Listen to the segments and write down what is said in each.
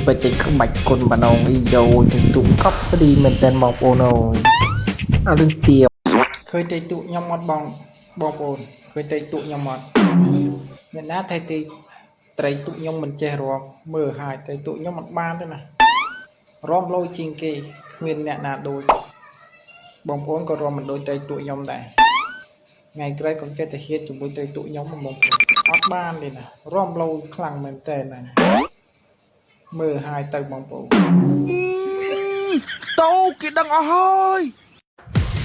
បញ្ចេញក្បាច់គុណម្ដងអីយោទៅទូកកប់ស្រីមែនតើបងប្អូនអើយអររឿងទៀប ឃើញតែទូកខ្ញុំអត់បងបងប្អូនឃើញតែទូកខ្ញុំអត់អ្នកណាថៃទីត្រីទូកខ្ញុំមិនចេះរាំមើលហើយតែទូកខ្ញុំអត់បានទេណារាំលយជាងគេគ្មានអ្នកណាដូចបងប្អូនក៏រាំមិនដូចត្រីទូកខ្ញុំដែរថ្ងៃក្រោយកុំចេះតែហៀតជាមួយត្រីទូកខ្ញុំបងប្អូនអត់បានទេណារាំលយខ្លាំងមែនតើណាមើលហើយទៅបងប្អូន តោគេដឹងអស់ហើយ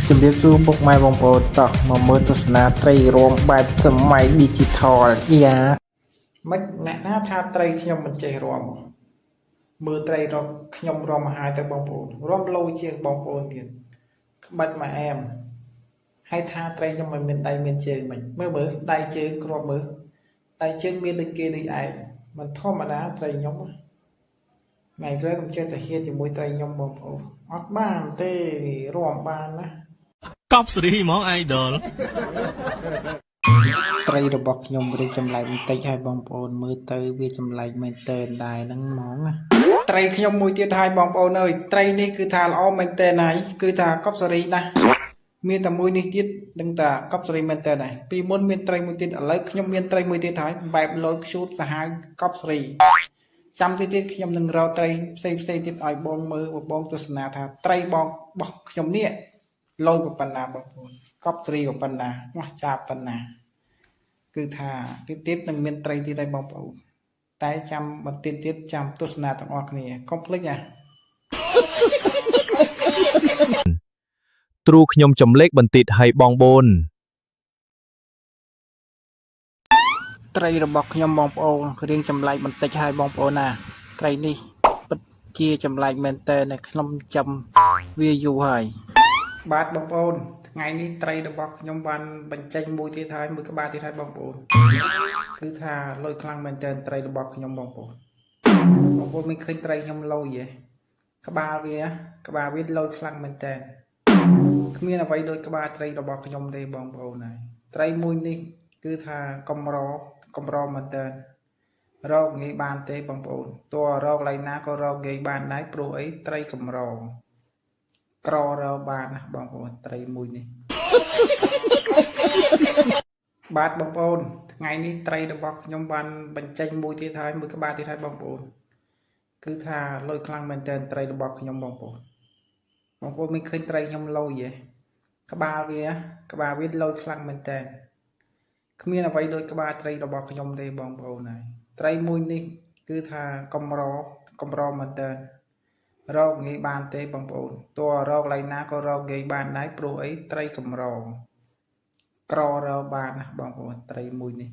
ជំរាបសួរពុកម៉ែបងប្អូនតោះមកមើលទស្សនាត្រីរោមបែបសម័យ Digital យ៉ា មិនអ្នកណាថាត្រីខ្ញុំមិនចេះរាំមើលត្រីរកខ្ញុំរាំមកហើយទៅបងប្អូនរាំលយជាងបងប្អូនទៀតក្បាច់មកអែមហើយថាត្រីខ្ញុំមិនមានដៃមានជើងមិនមើលមើលដៃជើងគ្រាប់មើលដៃជើងមានដូចគេដូចឯងមិនធម្មតាត្រីខ្ញុំថ្ងៃក្រោយកុំចេះតែហៀតជាមួយត្រីខ្ញុំបងប្អូនអត់បានទេរាំបានណា កប់សេរីហ្មង idol ត្រីរបស់ខ្ញុំរៀបចម្លែកបន្តិចហើយបងប្អូនមើលទៅវាចម្លែកមែនទែនដែរហ្នឹងហ្មងណា ត្រីខ្ញុំមួយទៀតហើយបងប្អូនអើយត្រីនេះគឺថាល្អមែនតើហើយគឺថាកប់សេរីណាស់មានតែមួយនេះទៀតដឹងថាកប់សេរីមែនតើហើយពីមុនមានត្រីមួយទៀតឥឡូវខ្ញុំមានត្រីមួយទៀតហើយបែបលយខ្ជូតសាហាវកប់សេរីចាំតិចទៀតខ្ញុំនឹងរកត្រីផ្សេងផ្សេងទៀតឲ្យបងមើលបងទស្សនាថាត្រីបងរបស់ខ្ញុំនេះលយប៉ុណ្ណាបងប្អូនកប់សេរីប៉ុណ្ណាអស្ចារ្យប៉ុណ្ណាគឺថាទៀតទៀតនឹងមានត្រីទៀតហើយបងប្អូន តែចាំបន្តិចទៀតចាំទស្សនាទាំងអស់គ្នាកុំភ្លេចណា ទ្រូខ្ញុំចំលេខបន្តិចឲ្យបងបូន ត្រីរបស់ខ្ញុំបងប្អូនរៀងចម្លែកបន្តិចហើយបងប្អូនណាត្រីនេះពិតជាចម្លែកមែនតើនៅខ្ញុំចាំវាយូរហើយបាទបងប្អូនថ្ងៃនេះត្រីរបស់ខ្ញុំបានបញ្ចេញមួយទៀតហើយមួយក្បាលទៀតហើយបងប្អូនគឺថាលយខ្លាំងមែនតើត្រីរបស់ខ្ញុំបងប្អូនបងប្អូនមិនឃើញត្រីខ្ញុំលយទេក្បាលវាក្បាលវាលយខ្លាំងមែនតើគ្មានអ្វីដូចក្បាលត្រីរបស់ខ្ញុំទេបងប្អូនហើយត្រីមួយនេះគឺថាកម្រកម្រមែនតើរកងាយបានទេបងប្អូនតើរកកន្លែងណាក៏រកងាយបានដែរព្រោះអីត្រីកម្រក្ររកបានណាបងប្អូនត្រីមួយនេះ បាទបងប្អូនថ្ងៃនេះត្រីរបស់ខ្ញុំបានបញ្ចេញមួយទៀតហើយមួយក្បាលទៀតហើយបងប្អូនគឺថាលយខ្លាំងមែនទែនត្រីរបស់ខ្ញុំបងប្អូនបងប្អូនមានឃើញត្រីខ្ញុំលយទេក្បាលវាក្បាលវាលយខ្លាំងមែនទែនគ្មានអ្វីដូចក្បាលត្រីរបស់ខ្ញុំទេបងប្អូនហើយត្រីមួយនេះគឺថាកម្រកម្រមែនទែនរកងាយបានទេបងប្អូនតើរកកន្លែងណាក៏រកងាយបានដែរព្រោះអីត្រីកម្រ ក្ររកបានណាបងប្អូនត្រីមួយនេះ